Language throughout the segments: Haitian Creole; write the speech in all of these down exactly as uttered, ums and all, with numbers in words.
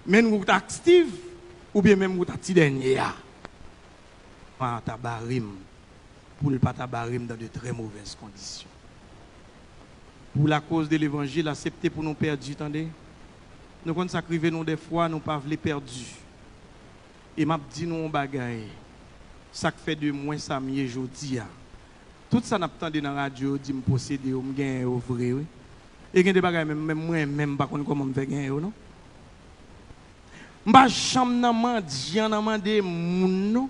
Menm ou t ak Steve, oubyen menm ou t ak ti dènye a. Pa ta bare m, pou l pa ta bare m dans de très mauvaises conditions. Pou lakoz de levanjil, aksepte pou nou pèdi, tande. Nou konn sa k rive nou dèfwa, nou pa vle pèdi. E m ap di nou yon bagay, sa k fè de mwen sa m ye jodi a. Tout sa n ap tande nan radyo yo di m posede yo, m genyen yo vre, wi. E gen de bagay menm, menm mwen menm m pa konn kòman m fè genyen yo, non. M pa janm nan mandyan nan mande moun, non.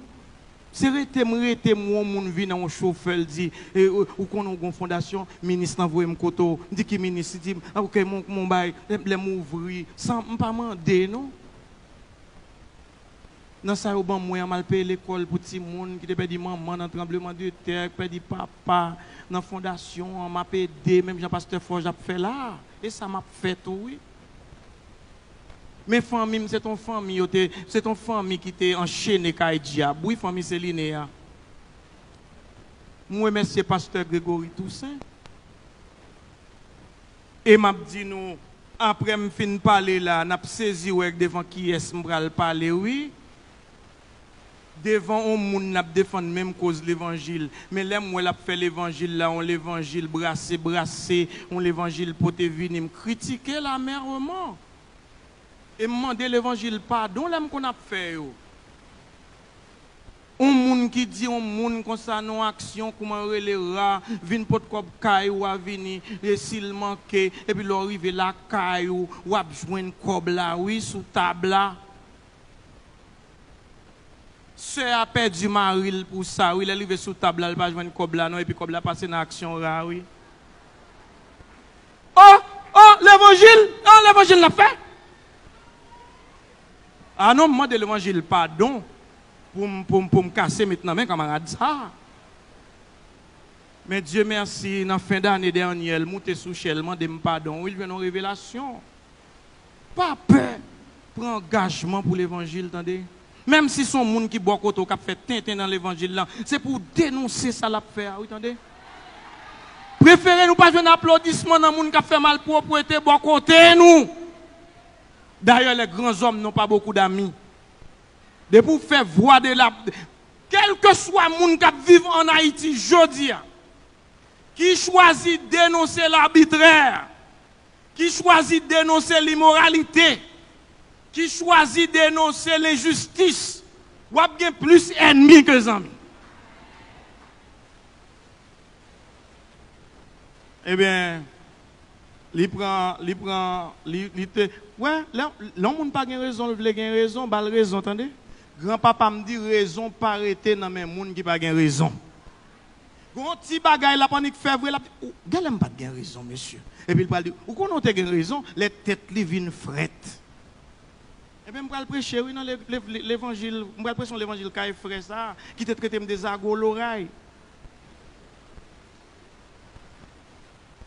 Se rete m rete m wè yon moun vin nan yon chofè, l di, e, ou, ou konnen w gen yon fondasyon, minis lan voye m kote w. M di, ki minis? Li di m, a, oke, mon, mon bay, lè, lè m ouvri, san m pa mande, non. Nan sa yo ban mwen an, m al peye lekòl pou timoun ki te pèdi manman nan tranblemanntè, ki pèdi papa nan fondasyon an, m ap ede, menm jan pastè Fòj ap fè la a. E sa m ap fè tou, wi. Men fanmi m, se t on fanmi, yo te, se t on fanmi ki te anchene kay dyab. Wi, fanmi Seline a. M remèsye pastè Gregory Toussaint. E m ap di nou, apre m fin pale la, n ap sezi wè devan kiyès m pral pale, wi. Devan on moun n ap defann menm koz levanjil. Men lè m wè l ap fè levanjil la, on levanjil brase, brase, on levanjil pote vini, m kritike l amèrman. E m mande levanjil padon lè m konn ap fè yo. On moun ki di on moun konsa nan on aksyon, kouman yo rele, ra, vin pot kòb kay ou a vini, e si l manke, epi lè w rive lakay ou, w ap jwenn kòb la, wi, sou tab la. Sè a pèdi mari l pou sa, wi, lè l rive sou tab la, l pa jwenn kòb la, non, epi kòb la pase nan aksyon ra, wi. O, o, levanjil, o, levanjil n ap fè. A non, m mande levanjil padon pou m, pou m, pou m kase met nan men kanmarad sa a. Men Dye mèsi, nan fen dane dènyè, l moute sou chè, l mande m padon, wi, l jwenn yon revelasyon. Pa pè pran angajman pou levanjil, tande. Menm si se yon moun ki bò kote w k ap fè tenten nan levanjil lan, se pou w denonse sa l ap fè a, wi, tande. Prefere nou pa jwenn aplodisman nan moun k ap fè malpwòpte bò kote nou. Dayè, les grands hommes n'ont pas beaucoup d'amis. Depi w fè vwa de la, kèlkeswa moun k ap viv ann Ayiti jodi a, ki chwazi denonse labitrè, ki chwazi denonse limoralite, ki chwazi denonse lenjistis, w ap gen plis ènmi ke zanmi. Ebyen, li pran, li pran, li, li te, wè, lè, lè yon moun pa gen rezon, l vle gen rezon, ba l rezon, tande. Granpapa m di, rezon pa rete nan men moun ki pa gen rezon. Gon ti bagay l ap annik fè vre, l ap di, ou, genlè m pa t gen rezon, mesye. Epi l pral di, ou konnen w te gen rezon, lè tèt li vin frèt. Ebyen, m pral preche, wi, nan le, le, le, levanjil, m pral preche yon levanjil kay frè sa a, ki te trete m de zago loray.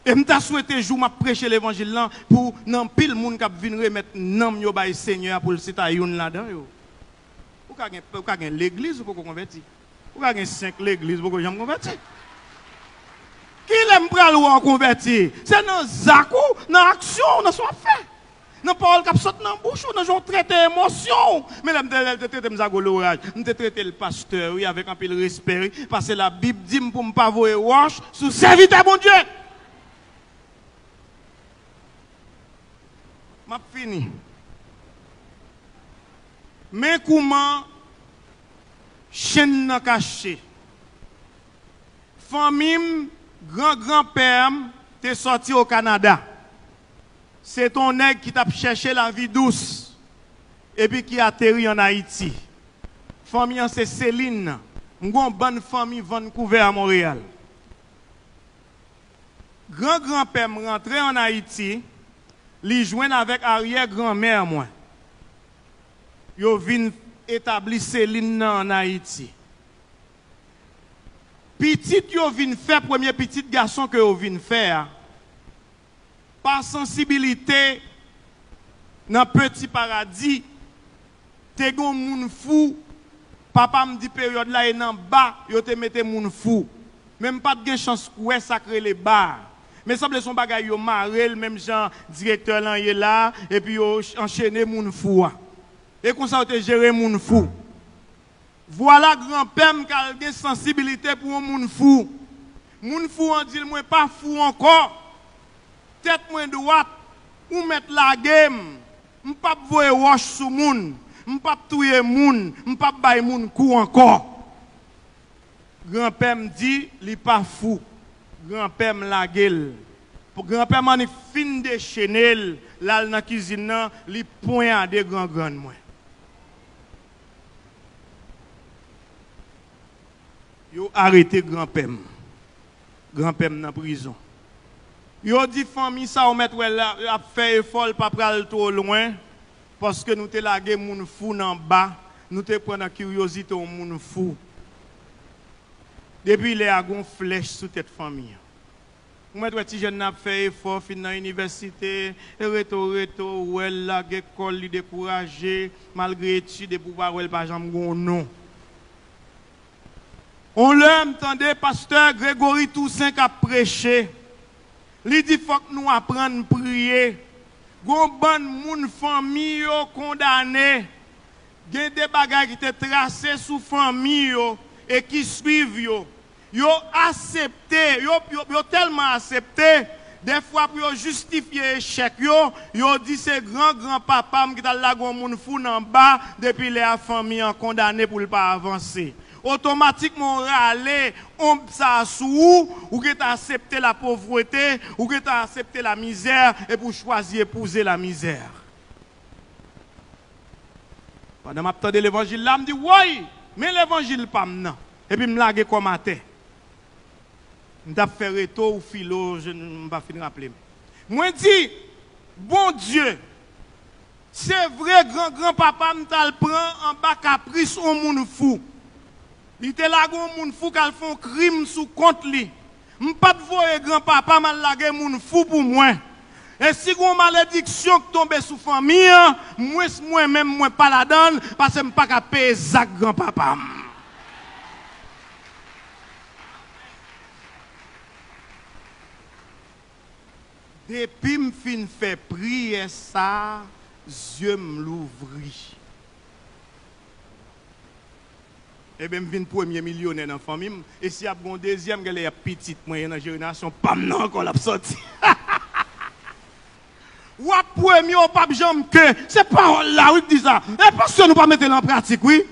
E m ta swete jou m ap preche levanjil lan pou nan anpil moun k ap vin remèt nanm yo bay Senyè a pou l se ta youn ladan yo. Ou ka gen, ou ka gen legliz, ou poko konvèti. Ou ka gen senk legliz, ou poko janm konvèti. Kilè m pral wè w konvèti? Se nan zak ou, nan aksyon w, nan sa w ap fè. Nan pawòl k ap sot nan bouch ou, nan jan w trete emosyon w. Men lè m te, lè l te trete m zago loraj, m te trete l pastè, wi, avèk anpil respè, wi, paske Labib di m pou m pa voye wòch sou sèvitè Bondye. M ap fini. Men kouman chenn nan kache. Fanmi m, gran granpè m te sòti o Kanada. Se t on nèg ki t ap chèche lavi dous epi ki ateri ann Ayiti. Fanmi an se Selin nan. M gen yon bann fanmi Vancouver a Monreyal. Gran granpè m rantre ann Ayiti, li jwenn avèk aryè granmè mwen. Yo vin etabli Selin nan ann Ayiti. Pitit yo vin fè, premye pitit gason ke yo vin fè a, pa sansibilite nan Peti Paradi, te gen yon moun fou, papa m di peryòd la e nan Ba yo te mete moun fou. Men m pa t gen chans wè sa k rele Ba a. Men sanble se yon bagay yo mare l, menm jan direktè lan ye la, epi yo ch- anchene moun fou a. E konsa yo te jere moun fou. Vwala granpè m k al gen sansibilite pou yon moun fou. Moun fou an di l, "Mwen pa fou ankò. Tèt mwen dwat, ou mèt lage m. M p ap voye wòch sou moun. M p ap touye moun. M p ap bay moun kou ankò." Granpè m di li pa fou. Granpè m lage l. Granpè m annik fin dechene l, l al nan kizin nan, li ponyade grangrann mwen. Yo arete granpè m. Granpè m nan prizon. Yo di fanmi sa w mèt wè la ap fè efò, l pa pral twò lwen, paske nou te lage moun fou nan ba, nou te pran nan kiryozite yon moun fou. Depi lè a, gon flèch sou tèt fanmi an. Ou mèt wè ti jèn nan ap fè efò, fin nan inivèsite, e reto reto, ou wè l lage kò l, li dekouraje, malgre etid, epi ou pa wè l pa janm gon non. On lè, m tande pastè Gregory Toussaint k ap preche. Li di, "Fòk nou aprann priye." Gon bann moun, fanmi yo kondane. Gen de bagay ki te trase sou fanmi yo e ki swiv yo. Yo asepte, yo, yo, yo tèlman asepte, dèfwa pou yo jistifye echèk yo, yo di, "Se gran granpapa m ki t al lage yon moun fou nan ba, depi lè a fanmi an kondane pou l pa avanse." Otomatikman, w rale onb sa a sou ou, ou gentan asepte lapovrete, ou gentan asepte lamizè, epi w chwazi epouze lamizè. Pandan m ap tande levanjil la, m di, "Woy, men levanjil pa m nan." Epi m lage kò m atè. M t ap fè reto ou filo, je, m pa fin raple m. Mwen di, "Bondye, se vre, gran granpapa m t al pran anba kapris yon moun fou. Li te lage yon moun fou k al fè yon krim sou kont li. M pa t voye granpapa m al lage moun fou pou mwen. E si gen yon malediksyon k tonbe sou fanmi an, mwens mwen menm, mwen pa ladan l, paske m pa ka peye zak granpapa m." Depi m fin fè priyè sa a, zye m louvri. Ebyen, m vin premye milyonè nan fanmi m. E si ap gen yon dezyèm, genlè y ap pitit mwen, e nan jenerasyon pa m nan ankò l ap sòti. W ap premye, w p ap janm ke. Se pawòl la, wi, k di sa. E paske nou pa mete l an pratik, wi.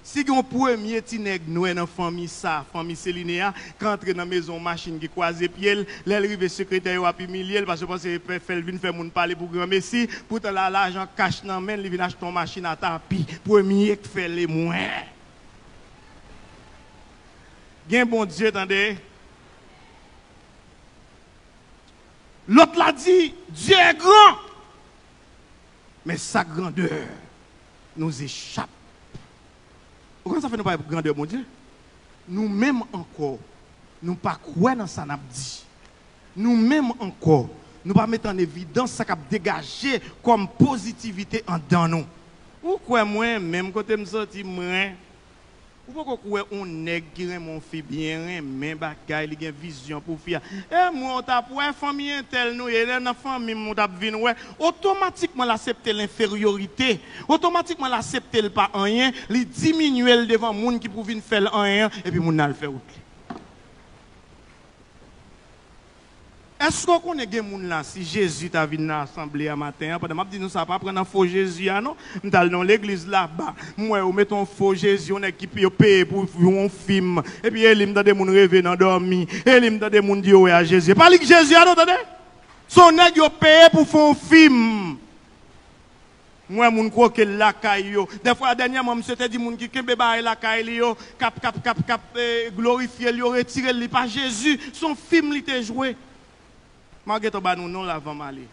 Si gen yon premye ti nèg nwè nan fanmi sa, fanmi Seline a, k antre nan mezon yon machin ki kwaze pye l, lè l rive sekretè yo ap imilye l, paske yo panse yo fè l vin fè moun pale pou granmesi, poutan la lajan kach nan men l, li vin achte yon machin a tapi, premye k fè l e mwen. Gen Bondye, tande. Lòt la di, Dieu est grand. Men sa grandè nous échappe. Ou konn sa fè nou pa grandè Bondye? Nou menm ankò, nou pa kwè nan sa n ap di. Nou menm ankò, nou pa met an evidans sa k ap degaje kòm pozitivite anndan nou. Ou kwè mwen, menm kote m soti, mwen, ou poko kwè yon nèg ki renmen yon fi byen renmen bagay, li gen vizyon pou fi a. E mwen, ou t ap wè fanmi entèl nou ye, lè nan fanmi m, ou t ap vin wè. Otomatikman, l asepte lenferyorite. Otomatikman, l asepte l pa anyen, li diminye l devan moun ki pou vin fè l anyen an, epi moun nan al fè wout li. Èske w konnen gen moun la, si Jezi ta vin nan asanble a maten an, pandan m ap di nou sa, pa pran nan fo Jezi a non, m t al nan yon legliz laba, m wè yo mete yon fo Jezi, yon nèg ki yo peye pou yon fim, epi e li m tande moun reve nan dòmi, e li m tande moun di yo wè a Jezi. E pa li k Jezi a non, tande! Se yon nèg yo peye pou fè yon fim. M wè moun kwoke l lakay yo. Dèfwa, dènyèman, misye te di moun ki kenbe bagay lakay li yo, k ap, k ap, k ap, k ap, eh, glorifye l, yo retire l, li pa Jezi. Se yon fim li te jwe. M a gentan ba nou non l avan m ale.